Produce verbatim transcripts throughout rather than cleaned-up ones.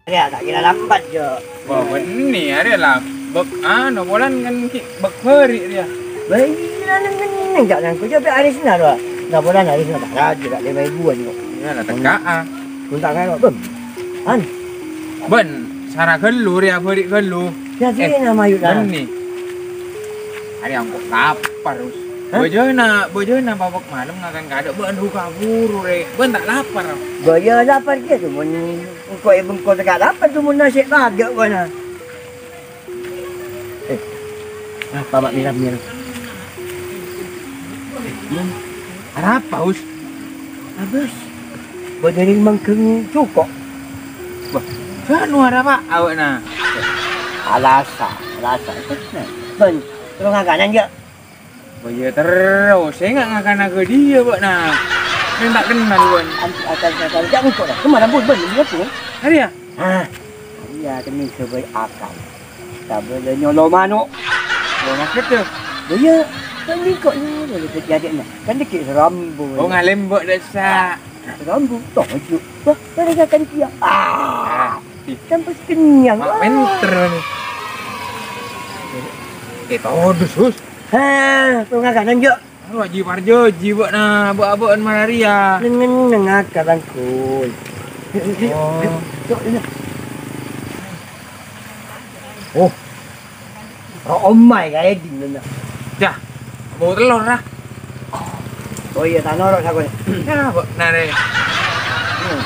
Arèya ta' kèra lambat, Jo. Wah, bânnè, arèya la-, bâk-, ano, polana kan ki-, bâk bâri' rèya. Bâ, iyâ, neng-, neng-, neng-, jhâ' nangko, jhâ' bâ' arèsna, rowa. Nah, polana arèsna ta' rajâ, ta' lèma èbuwân, kok. Iyâ, la tekka'a. Mon ta' ngaro, bân. An. Bân, sara ghâllu rèya, bâri' ghâllu. Yâ, Eh. Sèna mayu, ta? Bânnè. Arèya engko' lapar, Us. Hah? Bâjâna, bâjâna bâbâk malem ngakan kadâ', bân ru kabhuru, rè. Bân ta' lapar. Bâjâ lapar kèya, coma Engko' è bengko sè kadâpa' dumun nasè' padâ, bâna. Eh, apa ma' miram-miram? Arapa, Us? Abâs. Bâdâ rèng mangghâng coko'. Wah, sanu arapa awa'na? Alasa, alasa. Bân, terro ngakanan, jâ'? Oh, iyâ, terro. Sènga' ngakana ka dhiyâ, bâ'na. Mènta kennal, bân. Anti akal-akal. Jâ' engko', dah. Kemana, bun, bun, bun, bun? Arèya? Ah, iyâ, kennèng ghâbây akal. Tabâlâ nyolo mano'. Oh, maksudnya? Iyâ, kan engko' nyolo, lho, jâdiyâ, nah. Kan dikit serambu. Oh, ngalem, bâ', dessa. Rambu, toju'. Wah, mereka kan dia. Ah, sampè' kennyang. Mak mènter, bân. Eh, todus, Us. Hah, pengakanan, jâ'. Anu, Haji Parjo, Haji, bâ'na, bâ'-abâ'ân mararèya. Nengngen, nengak, katangkul. Oh. Yuk, yuk. Oh. Ro' ommaè ka èdingna. Yâ, bâu tellor, ra. Oh iyâ, ta' noro' sakonè'. Yâ, bâ'na rè. Hmm.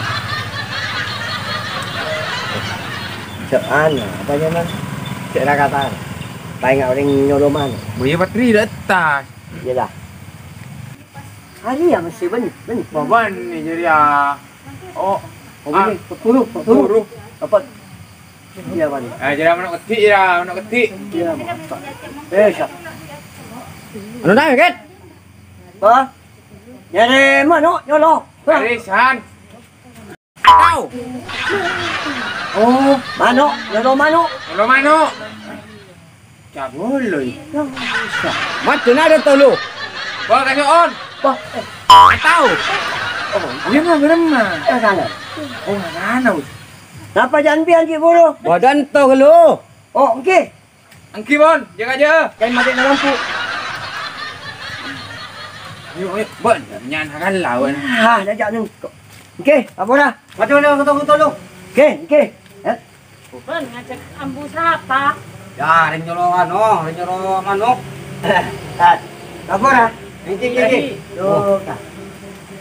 Cè' anu, apa nyamana? Cè' rakatan. Paèng orèng nyolo mano'. Bâ iyâ, Patri, dâ' attas. Iyâ, dah. Arèya mesti bân, bân. Bâbân nè jârèya. Oh, oh, ah, bân, peburu, peburu. Peburu. Apa? Iyâ, bân. Ah, jârèya mano' keddhi', jârèya mano' keddhi'. Iyâ, Mas. Eh, sa-, anu, nang, Ket. Apa? Nyarè mano', nyolo. Arisan. Tao. Oh, mano', nyolo mano'. Nyolo mano'. Caboloy. Macana ada tolo. Wah, kaso'on. Wah, eh. Tao. Oh, iyâ, mah, bârâmma. Eh, sana. Oh, sana, Us. Napa jhân bi' angghi buru? Bâdân to ghâllu. Oh, èngghi. Èngghi, pon. Jâgâ, jâgâ. Kaèng matèna lampu. Ayo, ayo, bân. Nyan hakal lawan. Ah, jâ', jâ' nengko. Èngghi, apa ora? Waduh, lo, ketemu tolo. Èngghi, èngghi. Eh? Bân, ngajhâk ambu sapa? Yâ, rèng nyolo ano, rèng nyolo mano'. Eh, Tat. Apa ora? Èngghi, èngghi, èngghi. Yo, Tat.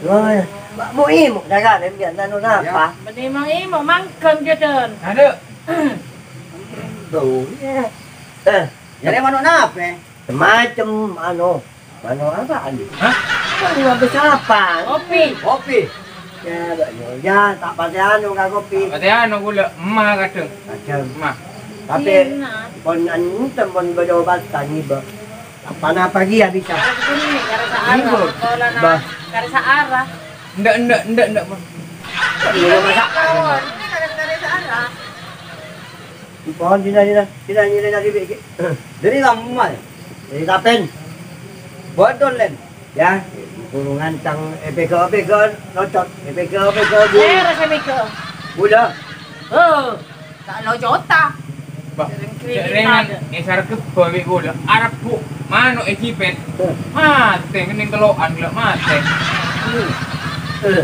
Wah, Mbak Mu'i, mau dagang, dia biar nano napa? Bânnè mang imo mangghâng jâdhân. Ada. Tuh, ya. Eh, nyarè mano' napa? Macem, anu, mano' apaan? Hah? Mano' apa sapa? Kopi. Kopi. Ya, Mbak, ya, ya, ta' patè anu ka kopi. Ta' patè anu kaulâ, emma kadhâng. Kadhâng. Emma. Tapè, pon anu, pon bâjâ obatan, Mbak. Apa-napa kèya bisa. Karo sa'ara, Bah. Karo sa'ara. Endak, endak, endak, endak, Bang. Iya, masa? Karo sa'ara. Pohon dina, dina, dina, dina, dina, dina, dina. Dari lama, ya? Dari Tapen. Bodol, Len. Ya, kurungan tang epega, epega, locot. Epega, epega, bu. Saya rasa mega. Gula. Oh. Ta' locota. Bah, sering cè' rèngan, èsarep kebbhâ bi' kaulâ. Arebbhu' mano' èjipèt. Matè, mending tello'an kaulâ matè. Eh.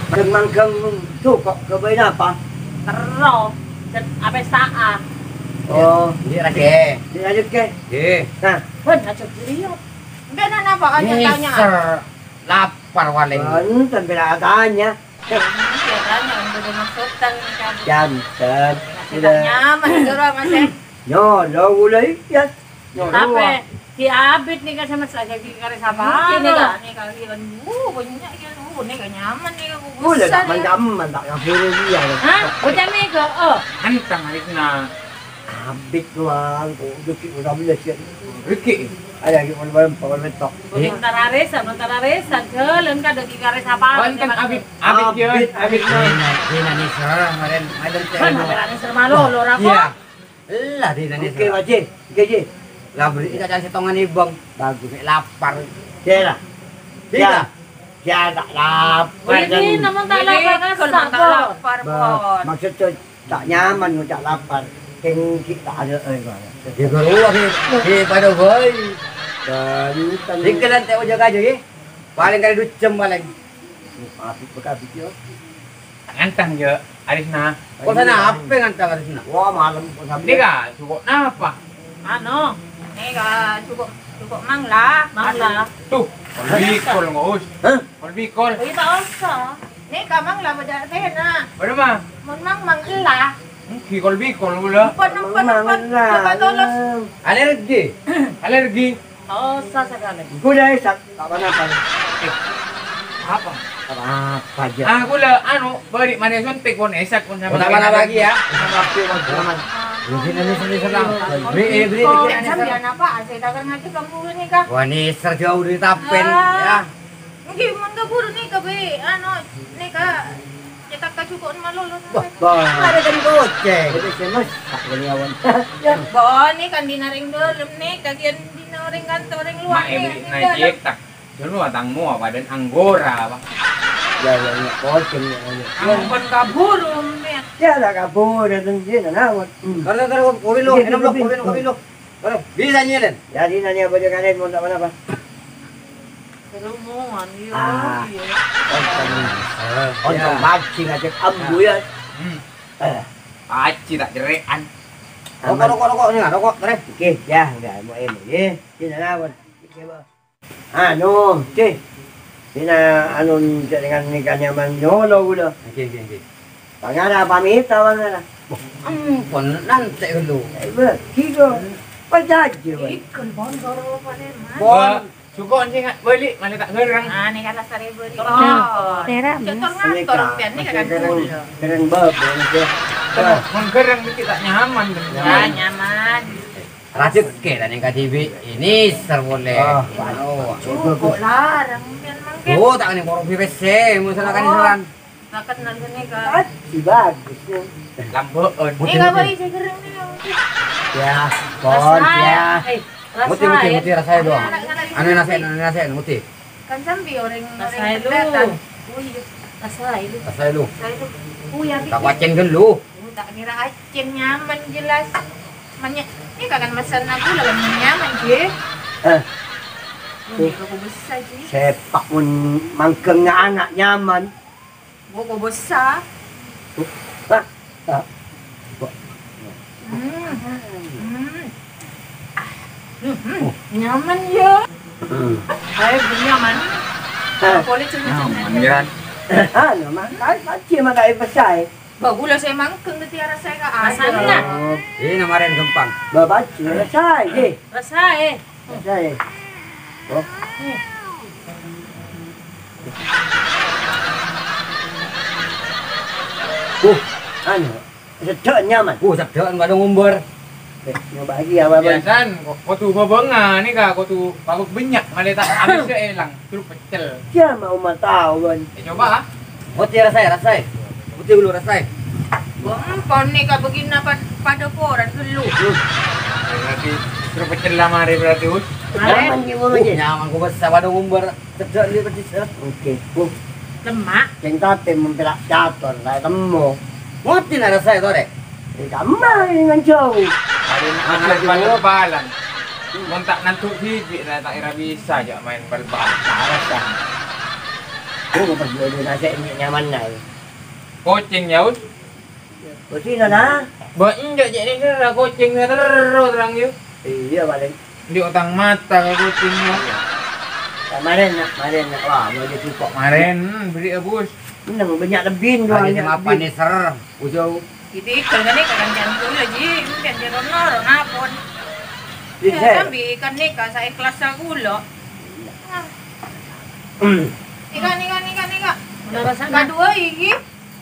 Gemmang gem cokok ke bayi napa? Terro, dan apa sa'a? Oh, ini raja. Ini raja ke? Nggih. Nah. Bân, aja beliau. Enggak, nak napa? Aja tanya. Lapar paling. Bân, sampai tanya. Iya, tanya, yang udah maksud tanya kamu. Janten. Masih tak nyaman, suruh, Mas, ya? Nyolo ghulâ iyâ. Nyolo. Tapè, si Abit nèka sè massa' jâ' karè sapa? Mungkin nèka, nèka, iyâ, aduh, bânnya' iyâ, aduh, nèka nyaman nèka, Ghulâ bungkusan ta' man-, iyâ. Kaman, ta' kaburu iyâ. Hah? Bocah nèka, oh. Antang, Arisna. Abit doang, kok udah ki-, udah belas ya. Riki. Ayo, ki-, udah, udah, udah, tok. Bintang Arisa, Bintang Arisa, jalan ka dâggi' karè sapa? Antang, Abit, Abit, ya. Abit, Abit. Dina, Dina Nisra, kemarin, kemarin. Kan, Bintang Arisa malu, lo, Rako. Iya. Lah, Dina Nisra. Oke, Pak Ji. Oke, Ji. Lah, beri kita cari setongan ibang. Bagus, nek lapar. Iya, lah. Iya. Ya. Ya, tak lapar. Ini kan. Namun tak lapar, kalau tak lapar, Pon. Maksud tuh, tak nyaman, tak lapar. Kengki tak ada, eh, kok. Ya, baru lagi. Di pada, woi. Ganteng. Tinggalan teh ojek aja, ya. Paling kali dua jam, paling. Abit bekabityâ. Ngantang, jâ', Arisna. Kok sana apa ngantang Arisna? Wah, malem kok sampe. Ini kah, cukup napa? Anu, ini kah, cukup, cukup mangla. Mangla. Tuh, kol bikol, nggak us. Hah? Kol bikol. Ini tak usah. Ini kah mangla bâdâ tena. Bâdâ, Ma? Mon mang, mang ella. Enggi kol bikol, gula. Empon, empon, empon. Mang ella. Coba tolong. Alergi. Alergi. Dosa sekali. Gula, Sak. Tak apa-apa. Eh, apa? Tak apa-apa aja. Ah, gula, anu, beri mana suntik pon, Esak pon sama. Oh, tak apa-apa lagi ya. Tapi, Mas, aman. Mungkin ini sendiri senang. Beri, eh, beri, beri, beri. Sampeyan apa? Saya tak ngerti kamu ini, Kak. Wah, ini serjauh dari Tapen, ah, ya. Nggih, mon kaburu nèka, Bi, anu, nèka, cetak kajuko'en malolo. Wah, wah. Ada kan goceng. Jadi saya masak kali awan. Ya, boni kan dina rèng dâlem nèka, kèya dina orèng kantor, orèng luar. Mak, Ibu, nèka. Naik cetak. Dulu atangmu apa dan anggora, apa? Ya, ya, ya, goceng, ya, ya. Ampun kaburu, Mbak. Ya, lah kaburu, dan dia nawat. Hmm. Taruh, taruh, kopi lu, minum lu, kopi lu, kopi lu. Taruh, bisa nyelen. Jadi nanya apa dia kalian mau tak apa? Seru mon, iya, ah, iya. Ontong, ontong bajing aja ambu ya. Hmm. Eh. Aci tak jerekan. Rokok, rokok, rokok, ini rokok, terus. Oke, ya, enggak, mau em, ya. Sini lah, Bos. Oke, Bos. Anu, oke. Sini, anu, dengan nikahnya Mang Yolo, udah. Oke, oke, oke. Pangara pamita, pangara. Ampon, nanti dulu. Eh, bagi kok. Percaya, Bos. Ikan bondor, Pak Leman. Bon. Suko anjing balik, malah tak gerang. Ah, ini kan rasa ribut. Oh, tera, Mas. Ngatur, ngatur, pian ini kan gerang, gerang bab, ya. Mon gerang dikit tak nyaman, ya, nyaman. Rajut ke, dan yang K D B ini serwole. Oh, anu. Cukup larang, pian mangke. Oh, tak ini korok B P C, masalah kan, oh. Makan nang kene, Kak. Aji, bagus, ya. Lamboon. Ini nggak boleh, saya kering nih, ya. Ya, pon, ya. Eh, muti, muti, muti, rasae doang. Anu, rasae, anu, rasae, muti. Kan sambi orèng, orèng kelihatan. Oh, iya. Rasae lu. Rasae lu. Rasae lu. Oh, ya, tak pacen kan lu. Oh, tak ngira acen nyaman jelas. Manya, ini kan mesen aku lah nyaman, Ji. Eh. Ini aku besar, Ji. Sepak mun mangkeng anak nyaman. Koko besar. Hah? Ah. Hmm. Hmm. Hmm, hmm. Oh. Nyaman, ya. Hmm. Ayo, nyaman. Ah. Boleh cerita. Nyaman, ya. Ah, nyaman. Kan pasti makai besar. Bagus lah, saya mangkeng ke tiara saya, Kak. Rasanya. Oh. Ini kemarin gampang. Bapak, rasanya. Rasanya. Ada, eh. Oh. Uh, anu, sedhek nyaman. Uh, sedhek pada ngumbar. Eh, nyoba lagi ya, Bang. Biasan, ko-, kodu babangan nih, Kak, kodu pabuk banyak, malah tak habis ya elang, terus pecel. Siapa mau tahu, Bang? Eh, coba, ah. Muti rasae, rasae. Muti dulu rasae. Wah, empon nih, Kak, begini apa pada koran dulu. Berarti terus pecel lah mari berarti, Us. Mari. Nyaman gitu, Mas. Nyaman, gua bisa pada ngumbar sedek li pecel. Oke. Uh. Lemak. Sing tapi mempelak catur, lah temu. Muti na rasae to, Rek? Di kamar dengan jauh. Ada yang bal-balan. Mon tak nantu siji, nah, tak kira bisa aja main bal-balan. Parah, kan? Gua mau pergi dulu, nasi ini nyaman, nah. Kucing, ya, Us? Kucing, nah. Ba, enggak, jadi ini lah kucing, ya, terus terang, yuk. Iya, paling. Di utang mata ke kucing, ya. Kemarin, nak, kemarin, nak. Wah, mau jadi kok. Kemarin, beri, ya, Bos. Ini banyak lebih, ada doang, sama lebih. Panis, ser. Ujau. Tigel kan nèka kancana kaulâ, Ji. Mungkin Ji Rono, Rono pon. Iyâ, sambi kan nèka saèkhlassa kaulâ. Hmm. Nèka, nèka, nèka, nèka. Narasana. Kaduwâ iki.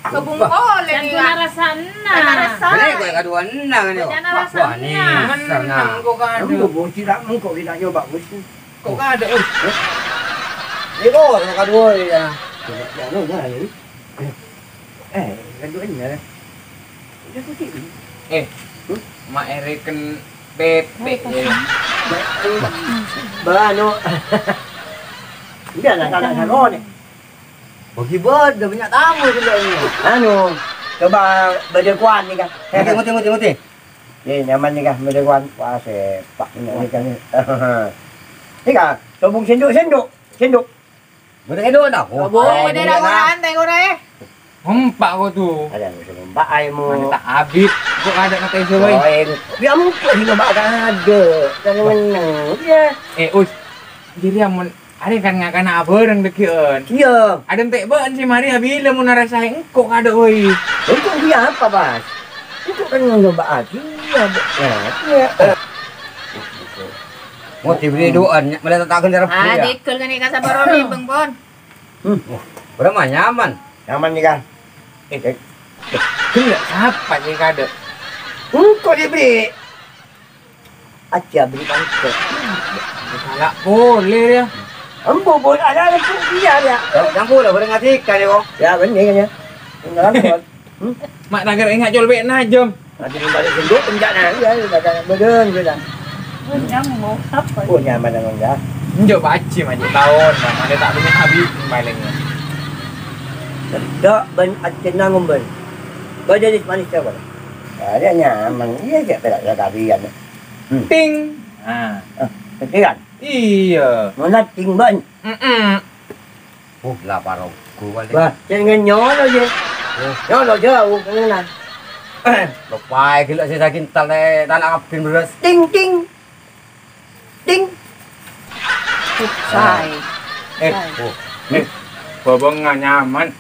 Kebungkol ini, Kak. Narasana. Narasana. Ini gue kaduwâ enna' ini. Baca narasana. Wah, ini besar, nah. Enggak, Kak. Enggak, Bu, tidak, enggak, tidak nyoba, Gus. Kok ada, Gus? Ini kok, sama kaduwâ ya. Coba, ya, lu, nah, ini. Eh, kan doanya. Udah putih. Eh, hmm? Mak ereken bebek ya. Ba-, anu. Enggak lah, kalau sarone. Bagi bâdâ banyak tamu juga ini. Anu, coba bâdâ kuat nih, Kak. Ngerti, ngerti, ngerti, ngerti. Nih, nyaman nih, Kak, bâdâ kuat. Wah, sepak ini, ini kan. Nih, Kak, sobung sendok, sendok, sendok. Bâdâ sendok dah. Oh, boleh, oh, deh, boleh, dah, Kak. Santai, kok, deh. Empa' kok tuh. Ada yang bisa empa' ai mo. Mana tak abit. Kok ada kata iso, woi? Oh, em. Ya, mungkin sih, Pak, ada. Kan menang. Iya. Eh, Us. Jadi, amun, arè kan ngakana abhâreng dâgghi'ân. Iya. Ada entek bâ'en sè marè abila mon arasaè engko' kadâ', woi. Engko' iyâ apa, Bas? Engko' kan nyoba lagi. Iya, Bu. Ya, iya. Mau diberi doa, nya-, malah tak akan cara. Ah, ya. Dikul kan ikan sabar, Ron, nih, Bang Bon. Hmm. Wah, berapa nyaman? Nyaman nih, Kang. Eh, eh. Gella' sapa sè kadâ'? Engko' diberi. Aja beri pangko. Salah boleh ya. Embo, Bon, ada, ada, Bu, iya, ya. Yang, yang pula, boleh ngasih kan, ya, Bang? Ya, bener, ya. Beneran, Bon. Hmm? Mak, nagar ingat jol bek najem. Nanti minta di sini, penjak, nah, ya, ya, dagang badan, gitu. Nyambung, apa? Oh, nyaman, nyaman, ya. Enjo, Pak Haji, maju tahun, nah, mana tak punya habis, paling. Sedap, ban, ajenna ngomben. Badan is manis, siapa? Ada nyaman, iya, siapa, ya, kalian. Hmm. Ting. Nah. Eh, pikiran? Iya. Mana ting, ban? Mm-mm. Oh, lapar ogo kali. Wah, jangan nyolo, ye. Oh. Nyolo jauh, kena. Lupa, gila sih, saking tale, tanah abin beras. Ting, ting. Ting. Say. Eh, say. Oh. Eh, bobong nggak nyaman.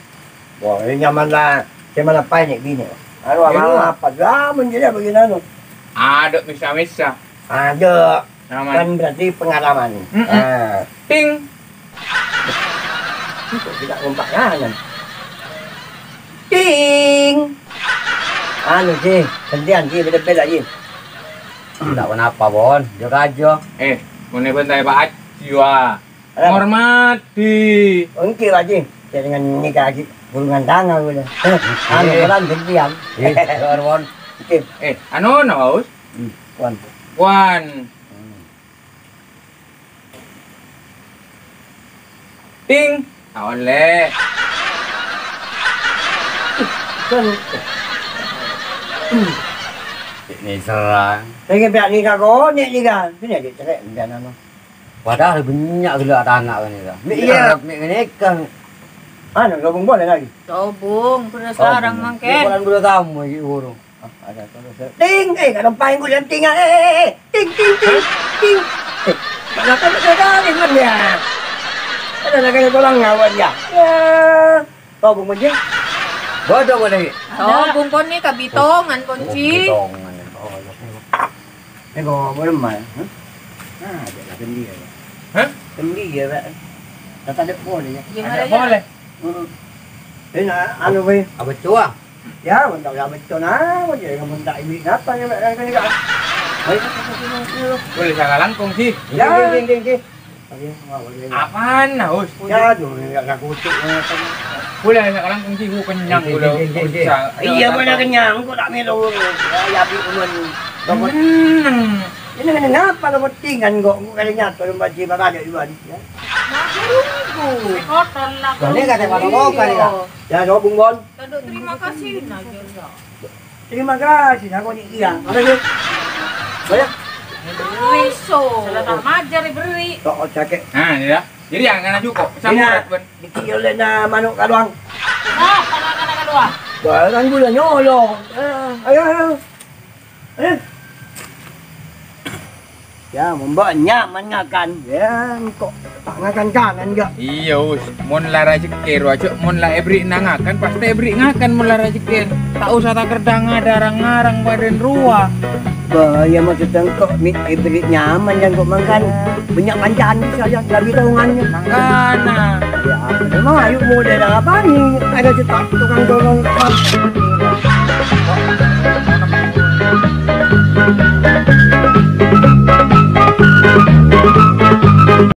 Wah, ini nyaman lah. Cuman apa ini, bini? Anu, iya, apa? Lah, menjadi begini, anu. Ada misa-misa. Ada. Aman. Kan berarti pengalaman. Mm-mm. Nah. Ting. Kok tidak ngumpak kanan? Ting. Anu, Ji, gantian, Ji, beda-beda, Ji. Tak kenapa, Bon. Dia aja. Eh, mau nebeng tanya Pak Haji, wah. Kenapa? Menghormati. Oh, enggak, Pak Haji. Saya dengan nikah, Haji. Gulungan tangan, udah. Anu, iya, pelan, gantian. Iya, Bon. Oke. Eh, anu, no, Us? Hmm, Wan. Wan. Hmm. Ting, ta' ollè. Kan. Ini serang. Pengen pihak nikah kok, nek nikah. Ini aja cerai, rencana no. Padahal banyak gila anak kan itu. Nek iya, nek nikah. Anu, gabung boleh lagi. Gabung, terus sekarang mangke. Bulan, bulan tamu lagi urung. Ah, ada terus. Ting, eh, nggak ada paling gue yang ting, eh, eh, eh, ting, ting, ting, ting. Eh, mana kan ada kali, kan, ya? Ada lagi yang tolong ngawal, ya. Ya, kau bung aja. Bodoh, bodoh. Oh, bung kon ni kabitongan, kon, Ci. Kabitongan. Oh, iya. Ini kau boleh main, huh? Nah, ada lagi dia, ya. Hah? Kan dia, Pak. Kata ada boleh, ya. Gimana, ada ya? Boleh. Hmm. Ini, anu, Pak. Apa cua? Ya, untuk ya betul nah, jadi kamu tak ini apa ya, Pak, kan, kan. Baik, boleh salah langkung sih. Ya. Gini, gini, gini, gini. Apaan, Haus? Ya, aduh, ya, aku kutuk, ya, kan. Boleh salah langkung sih, gua kenyang, gini, gua gini, gini, gini. Iya, gua udah kenyang, gua tak melo. Ya, ya, bi, cuman. Hmm. Ini, ini ngapa lo pentingan kok? Gua kali nyatu, lo baca bakal ada, Iwan, ya. Nah, burungku. Kotor lah. Ini kata kotor, kotor, ya. Iya. Ya, sobung, Bon. Tanduk terima kasih, nah, jasa. Terima kasih, aku ni iya. Apa sih? Banyak. Iso. Salah tak majar diberi. Tok, oh, cakek. Nah, ya. Jadi yang kena cukup. Iya. Samurat, Ben. Dikit oleh na manuk kaluang. Nah, kalau kena kaluang. Barang gula nyolong. Eh, ayo, ayo. Eh. Ya, mon bâ'na nyaman ngakan, ya, engko' ta' ngakan-ngakan, ya. Iyâ, Us. Mon la rajhekkè, rowa jhâ' mon la èberri' ngakan, pastè èberri' ngakan mon la rajhekkè. Ta' osa ta' kerrang ngarang-ngarang bâdân rowa. Bâh, ya, maksud engko' mè' èberri' nyaman, ya, engko' mangkana. Bânnya' kancana, ya, lebbi tongan, ya. Mangkana. Ya, emang ayo mulai dari apa nih? Ada cetak tukang tolong.